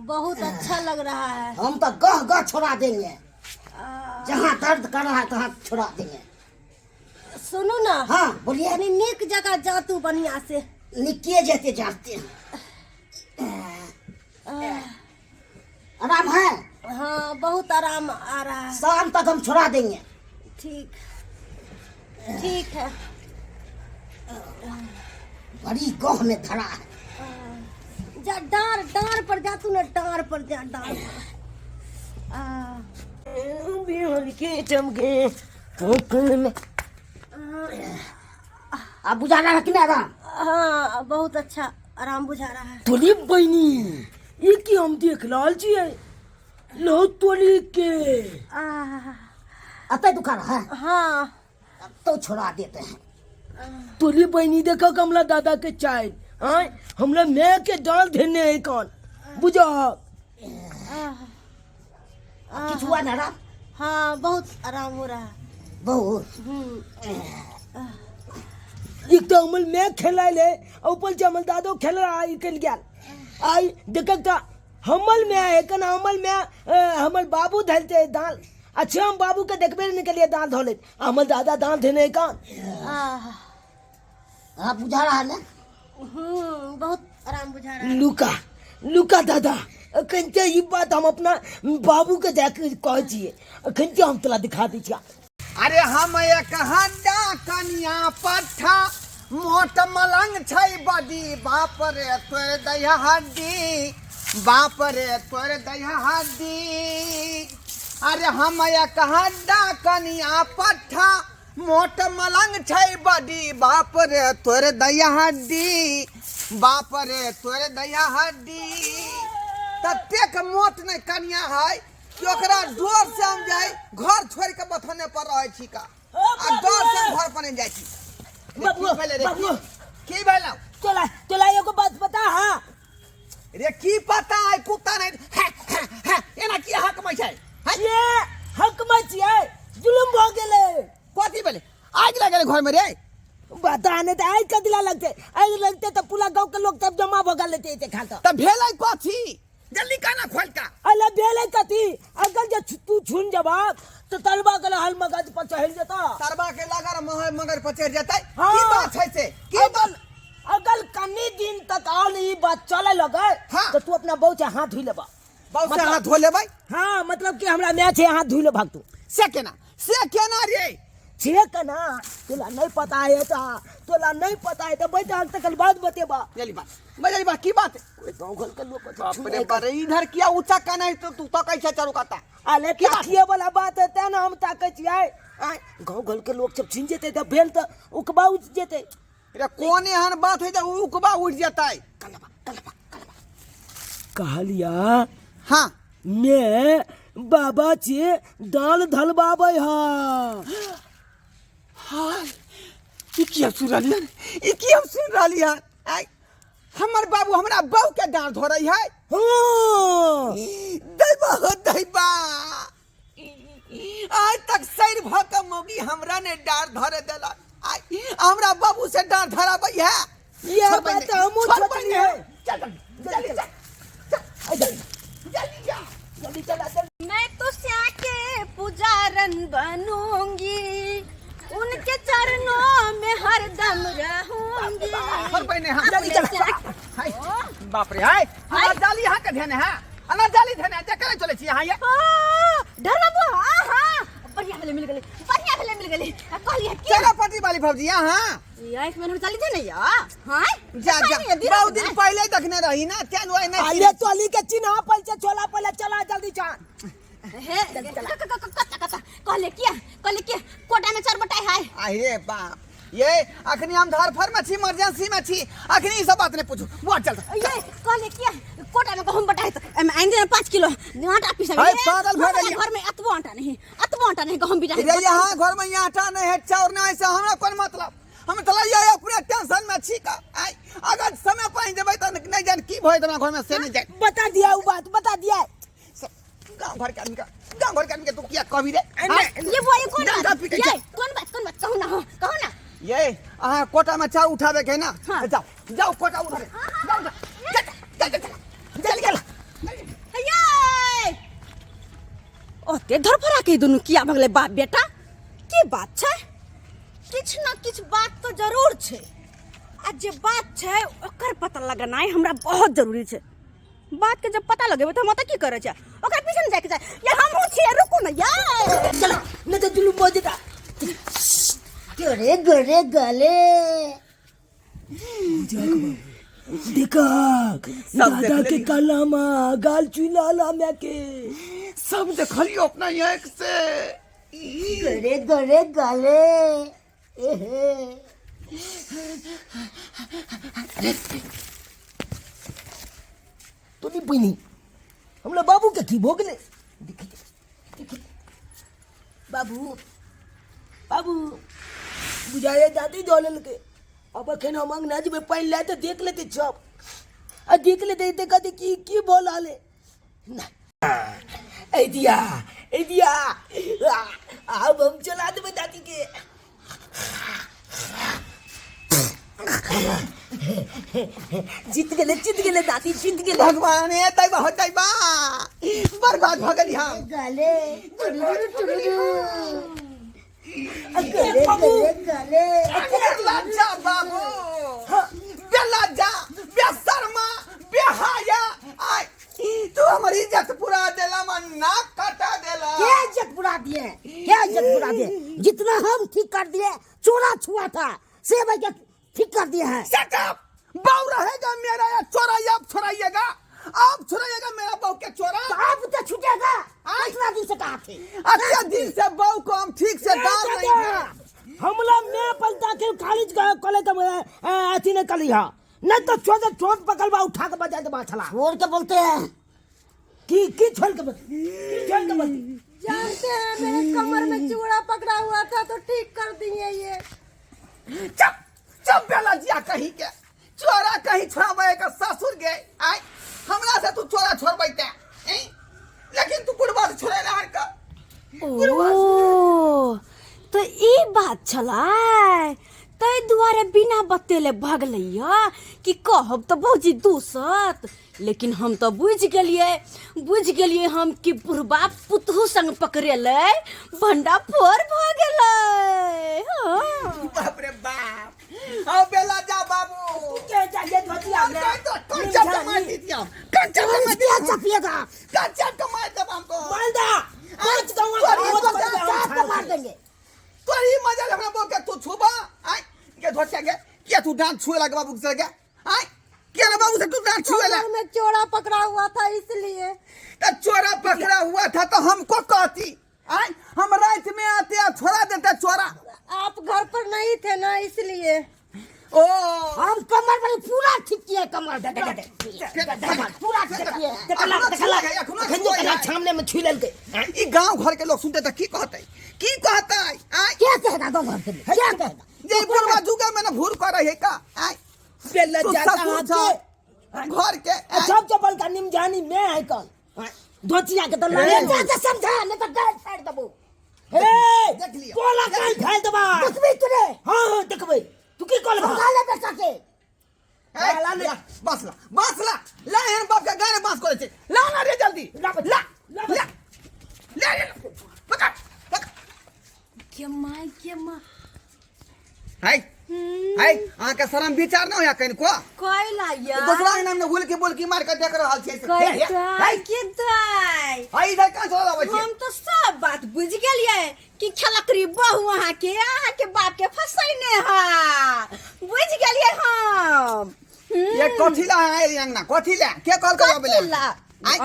बहुत अच्छा लग रहा है। हम तो गह गह छोड़ा देंगे, जहाँ दर्द कर रहा है तहाँ छोड़ा देंगे। सुनू ना। हाँ बोलिए। कनी नीक जगह जातू बढ़िया से। निके जेते जाते हैं। आराम है? हाँ, बहुत आराम आ रहा है। शाम तक हम छोड़ा देंगे। ठीक ठीक है। बड़ी गह में धरा है। जा डार डार पर जा तू ना, डार पर जा, डार पर। आ, बिहार के चमके पोखर में। अब बुझा रहा है कि नहीं आराम? हाँ, बहुत अच्छा आराम बुझा रहा है। तोली बहिनी, ई की हम देख रहल छियै लो तोली के। आ, अतः दुखा रहा है? हाँ। अब तो छोड़ा देते हैं। तोली बहिनी, देखो कमला दादा के चाय आय हमरा my के डाल धेने है कान बुझा। किछु हुआ ना आराम? हाँ, बहुत आराम हो रहा है। बहुत। एक तो हमर my खेलाय ले, ऊपर से हमर दादो खेल रहा है निकल गेल। आई देखक त हमर my है कना, हमर my हमर बाबू धलते दाल। अच्छा, हम बाबू के देखबे नहीं निकलिए दाल धोले, हमर दादा दाल धेने है कान। आह, हाँ, बुझा रहा है ना? बहुत आराम बुझा रहा है। लुका लुका दादा, अखन ते ई बात हम अपना बाबू के जाके कहै छियै, अखन ते हम तोरा दिखा दै छियै। अरे हम एक हड्डा कनिया पट्ठा मोट मलंग छै बडी, बाप रे तोर दैया हड्डी, बाप रे तोर दैया हड्डी। अरे हम एक हड्डा कनिया पट्ठा मोट मलंग छै बडी, बाप रे तोर दैया हड्डी, बाप रे तोर दैया हड्डी। ततेक मोट नहि कनिया है कि ओकरा डर से हम जाय घर छोड़ के बथाने पर रहै छी का, आ डर से हम घर पर नहि जाइ छी। रे, बाबू, की भेलै रे? बाबू। की भेलौ? तोला तोला एगो बात पता हा? रे की पता है, कुत्ता नहीं है, है, है, एना की हक में छै? है? ये हक में छियै, जुलुम भऽ गेलै। कथी भेलै? आगि लगल घर में रे? बता नहि तऽ आगि कथी लए लगतै? आगि लगतै तऽ पूरा गाँव के लोग सब जमा भऽ गेल हेतै एते खान। तऽ भेलै कथी? जल्दी काना खोल का। अरे भेलै कथी, अगर जे तू छुन जबा तऽ तरबा के हल मगज पर चढ़ि जेता। तरबा के लगल मगर मगर पर चढ़ि जेतै? हाँ। की बात छै से की अगर बात? अगर कनी दिन तक आल ई बात चले लगे हाँ। तो तू अपना बहू से हाथ धोइ लेबा। बहू से मतलब- हाथ धो लेबै? हाँ, मतलब कि हमरा my छै, हाथ धोइ ले भाग तू। से केना, से केना रे? छे केना, तोला नहीं पता है त, तोला नहीं पता है त बैठ हम तकर बाद बतेबा। जल्दी बात बजली बात, की बात? कोई गाँव घर के लोग बाप रे बाप रे, इधर किया ऊंचा काना है तो तू तो कैसे चारू काता? अरे की बात? ताकिए वाला बात है तें ना हम ताकै छियै। आँय, गाँव घर के लोग सब छीन जेतै तऽ भेल तऽ उकबा उठि जेतै। रे कोन एहन बात है जे उकबा उठि जेतै? कलबा कलबा कलबा कहलिया। हाँ। ने बाबा छे दाल धलबाबै हा। हाय, ई की हम सुन रहली हन? ई की हम सुन रहली हन? आय, हमर बाबू हमरा बहू के डाँड़ धोरै है? हाँ। दैबा हो दैबा, आज तक सैर भ के मौगी हमरा ने डाँड़ धरे देलक, आय हमरा बाबू से डाँड़ धराबै है? ये छोड़ बात बहिनी, हमहूँ छोड़ सोचलियै। बहिनी, चल चल जल्दी चल चल जल्दी जा। जल्दी चला चल। मैं तो श्या के पुजारन बनूंगी, उनके चरणों में हरदम रहूंगी। छोड़ बहिनी, हाँ, जल्दी अपने चला। श्या- हाय, बाप रे, हाय, हमरा जाली यहाँ के ध्यान है, अना जाली ध्यान है, जकरे चले छी यहाँ ये। डरना बुआ, आहा, बढ़िया भेले मिल गेलै, बढ़िया भेले मिल गेलै। आ कहलियै की? चलो पटी वाली भौजी यहाँ। ये एक मिनट चली थे ना या? हाँ? जा जा, बहुत दिन पहले देखने रही ना, तें दुआरे नहीं। अरे तोली के चिन्ह पल से छोला पहले चला जल्दी चान। हे, कत्ता कत्ता कहले किया, कहले किया कोटा में चार बटाई है। अरे बाप, ये अखनी हम धरफर में छी, इमरजेंसी में छी, अखनी ई सब बात नहीं पूछू। बुआ चल। ये कहले किया कोटा में गहूम बटाई तो एमे आइन देना 5 किलो आटा पीसा। अरे पागल भऽ गेलियै। घर में एतबो आटा नहीं, एतबो आटा नहीं गहूम बिटा। रे यहाँ घर में आटा नहीं है, चाउर नहीं है, से हमरा कोन मतलब? हम तो ये अपने टेंशन में छी का। आय, अगर समय पर नहीं देबै त नहीं जान की भय हमरा घर में, से नहीं जान। बता दिया उ बात, बता दिया। गांव घर के आदमी का, गांव घर के आदमी के तू किया कभी रे? ये बुआ ये कौन डांटा बात? पीटै ये छै। कौन बात, कौन बात, कहू ना हो, कहू ना। ये अहाँ कोटा में चाउर उठाबे के है ना? हाँ। जाओ जाओ कोटा उठाबे, जाओ जाओ, चल चल चल चल जल्दी चल। अते धरफड़ा के दुनू किया भगले बाप बेटा की बात छै किछु न किछु बात तो जरूर छै आ जे बात छै ओकर पता लगनाइ हमरा बहुत जरूरी छै बात के जब पता लगेबै तऽ हम ओतऽ की करै छै ओकरा पीछे ने जाइके चाही यार हमहूँ छियै रुकू ने यार चला नहीं तो जुलूम हो जेता गोरे गोरे गले देखा सब देख दादा के लेली। काला मा गाल चुला ला मैं के सब देखलियो अपना आँख से ई, गोरे गोरे गले एहे तो नहीं पीनी हमरा बाबू के की भोग ले देखी देखी बाबू बाबू बुझाए दादी दौलल के अब अखन हम अंगना जेबै पानि लए तऽ देख लेतै सब आ देख लेतै तऽ कहतै की की बोल आले ना ए दिया ए दिया आब हम चला देबै दादी के जीत गेलै जीत गेलै दादी जीत गेलै भगवान हे दैबा हो दैबा बर्बाद भऽ गेली हम गले टुरुरु टुरुरु गले गले गले बेलज्जा बाबू बेलज्जा बेशर्मा बेहाया आय तू हमर इज्जत पूरा देला मन नाक कटा देला क्या इज्जत बुरा दिए क्या इज्जत बुरा दिए जितना हम ठीक कर दिए चोरा छुआ था से भाई क्या ठीक कर दिए हैं शट अप बहू रहेगा मेरा या चोरा या आप छोड़ाइएगा आप छोड़ाइएगा मेरा बहू के चोरा तो आप तो छूटेगा कितना दिन से कहा थे अच्छे दिन से बहू को हम ठीक से डाल नहीं थे। हमला मैं पल दाखिल कॉलेज कॉलेज में अथी नहीं कली हा नहीं तो छोड़ चोट पकड़वा उठा के बजा देबा छला छोड़ के बोलते हैं की की छोड़ के बज की छोड़ के बज जानते हैं मेरे कमर में चूड़ा पकड़ा हुआ था तो ठीक कर दिए ये चुप चुप बेलजिया कहीं के चोरा कहीं छोड़ाबै के ससुर गे आय हमरा से तू चोरा छोड़बै ते ऐं? लेकिन तू बुढ़वा से छोड़े रहा का ओ तो ई बात छलै ताहि दुआरे बिना बतेले भगलैया कि कहब तऽ भौजी दूसत लेकिन हम तऽ बुझि गेलियै बुझि गेलियै हम कि बुढ़बा पुतहु संग पकड़ेलै भंडा फोड़ भऽ गेलै हँ बाप रे बाप आओ बेला जा बाबू के चाहिए धोतिया में कंचा कमा दीजिए हम कंचा कमा क्या चपिएगा कंचा कमा देब हमको मालदा पांच गांव तोरी का मजा साफ को मार देंगे तोरी मजा हमरा बो के तू छुबा आय के धोतिया के के तू डांट छुए लग बाबू से के आय के रे बाबू से तू डांट छुए लग कमर में चोड़ा पकड़ा हुआ था इसलिए तो चोरा पकड़ा हुआ था तो हमको कहती आय हम रात में आते आ छोड़ा देते चोरा आप घर पर नहीं थे ना इसलिए ओ हम कमर पर पूरा ठीक किए कमर दे दे दे दे पूरा ठीक किए देखला देखला अखनो अखन छुए देखला है। सामने में छुई लेलकै ई गांव घर के लोग सुनते त की कहते की कहते आय क्या कहेगा गाँव घर के लोग? क्या कहेगा जे बुढ़वा जुगे में न भूर करे है का आय बेला तू जाता ससुर हाथ छ के घर के आय। सब चप्पल का निमजानी में है कल धोतिया के तो लाने ले जा समझा नहीं तो गाल फाड़ दबो ए देख लियो। कोला कान फैल देबा देखबी तूने हां हां देखबै तू की कहलबा समझा ले बेटा के ए, ला ले। ला, बांस ला बांस ला ला एहन बाप के गाने बांस करे छै ला ना रे जल्दी ला ला ला ला ला ला पकड़ पकड़ के माय के माँ हाय हाय अहाँके शरम विचार न होया कनिको कैला यार दोसरा के नाम ने हुल के बोल के मार के देख रहल छै कैला के दाइ हाय इधर कहाँ चलल अबै छै हम तो सब बात बुझ गेलियै कि खेलकरी बहु अहाँके अहाँके बाप के फसैने हा बुझ गेलियै हम ये कथी ला आयल अंगना कथी ला के कॉल करबै कथी ला?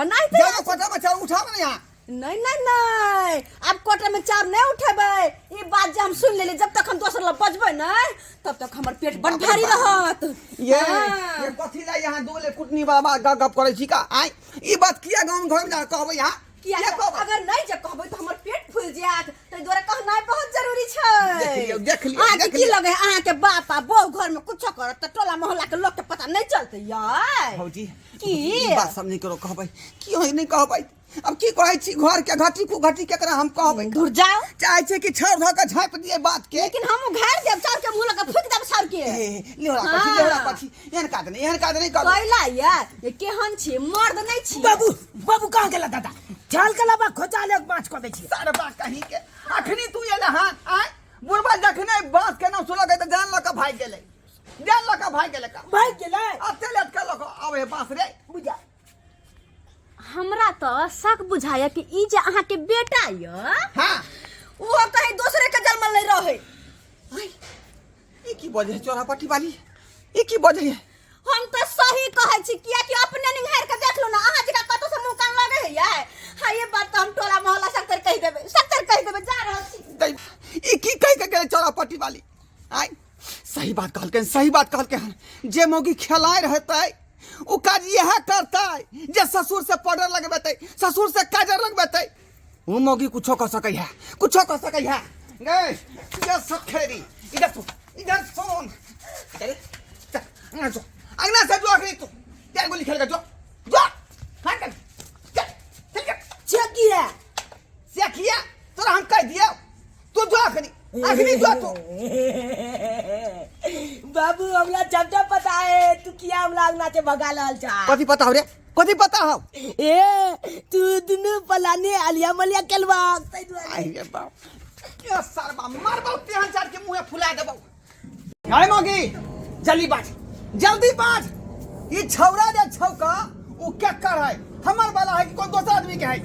ओनाहिते जाओ कोठा में चाउर उठाब ने यहाँ नहीं नहीं नहीं अब कोटा में चाउर नहीं उठेबै ई बात जे हम सुन लेली जब तक हम दोसर लग बजबै नहीं तब तक हमर पेट बड़ भारी रहत ये हाँ। ये कथी ला यहाँ दो ले कुटनी वाला गप गप करै छी का आय ई बात किया गांव घर में जा कहबै यहाँ किया किया कहबै अगर नहीं जे कहबै तऽ हमर पेट फूल जायत ताहि दुआरे कहनाइ बहुत जरूरी छै देख लियौ, देख लियौ, अहाँके देख की लियौ। लगे अहाँके बाप आ बहू घर में कुछो करत तऽ टोला मोहल्ला के लोग के पता नहीं चलतै यार भौजी की? ई बात सब नहीं करो कहबै क्यों नहीं कहबै अब की कहै छी घर के घटी कु घटी केकरा हम कहबै दूर जाओ चाहे छै कि छाउर धऽ के झाँपि दिए बात के लेकिन हम उघार देब चाउर के मुंह लगा फूक देब चाउर के ए, लेहरा हाँ। पछी लेहरा पछी एहन काज नहि एहन काज नहि करू कैला यार ये केहन छी मर्द नहीं छी बाबू बाबू कहाँ गेला दादा ठेल के लबा खोचा ले बाँच कऽ दै छी। सरबा कहीं के अखनी तू एले हन आय बुढ़बा जखने बांस के नाम सुनलकै तऽ जान लऽ कऽ भागि गेलै, जान लऽ कऽ भागि गेलै का। भागि गेलै। अते लटका लऽ कऽ आबै है बांस रे। बुझा हमरा तऽ शक बुझाया कि ई जे अहाँके बेटा यऽ, हाँ, ओ कहीं दोसरे के जन्मल नहीं रहे। ई की बजै है चोरा पट्टी वाली, ई की बजै है? हम तऽ सही कहै छी, कियाकि अपने निहार के देख लो ना, अहाँ जकाँ कतौ से मुँह कान लगे है यार। हाँ, ये बात तऽ हम टोला मोहल्ला सत्तर कहि देबै, सत्तर कहि देबै। जा रहल छी। दै, ई की कहि के गेलै चोरा पट्टी वाली? आय सही बात कहलकै, सही बात कहलकै हन। जे मौगी खेलाय रहतै ओ काज इएह करतै, जे ससुर से पाउडर लगबेतै, ससुर से काजर लगबेतै, ओ मौगी कुछो कह सकै है, कुछो कह सकै है। गए ये सब खेरी, इधर सुन, इधर सुन, इधर चल, अंगना जो, अंगना से जो अखनी तू तेरे गोली खेल के जो जो हाँ चल चल चल चल। चेकिया सेखिया तोरा हम कह दिया, तू जो अखनी, अखनी जो तू। बाबू हमरा सबटा पता है, तू किया हमरा अंगना से भगा रहल छा? कथी पता हो रे, कथी पता हो? ए तू दुनू पलाने अलिया मलिया केलवा ताहि दुआरे। आई रे बाप, के सरबा मारबौ तेहन चार के मुंहे फुला देबौ। हाय मौगी जल्दी बाज, जल्दी बाज। ई छौरा जे छौका उ केकर है, हमर वाला है कि कोई दोसर आदमी के है?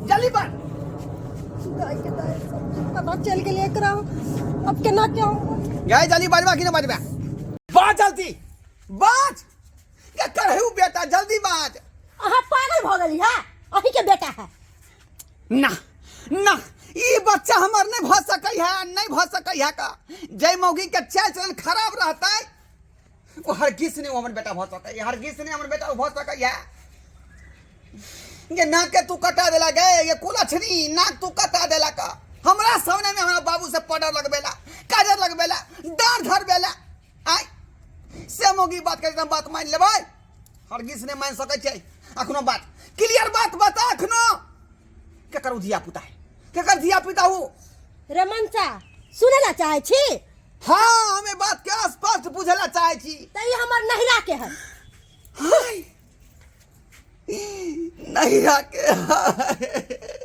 जल्दी बाज। दाई के दाई सब पता चल गेलै एकरा, अब केना के गए? जल्दी बाजबा कि ना बाजबा? बाज जल्दी बाज, केकर है उ बेटा? जल्दी बाज। अहाँ पागल भऽ गेली है? अहीं के बेटा है। ना ना, ई बच्चा हमर नहीं भ सकै है, नहीं भ सकै है का। जय मौगी के चाल चलन खराब रहतै वो हरगिज नहीं हमर बेटा भ सकै है, हरगिज नहीं हमर बेटा भ सकै है। ये नाक के तू कटा देला गे, ये कुलछनी नाक तू कटा देला का। हमरा सामने में हमरा बाबू से पाउडर लगबेला, काजर लगबेला, डांट धरबेला। आय से मौगी बात करे त बात मान लेबै? हरगिज नहीं मान सकै छै। अखनो बात क्लियर बात बता, अखनो केकर उ धिया पुता है, केकर धिया पुता हूँ? रे मनसा, सुनै ला चाहै छी? हाँ, हमें बात के स्पष्ट बुझे ला चाहे छी। तऽ ई हमर नहिरा के है। हाय, नहिरा के है।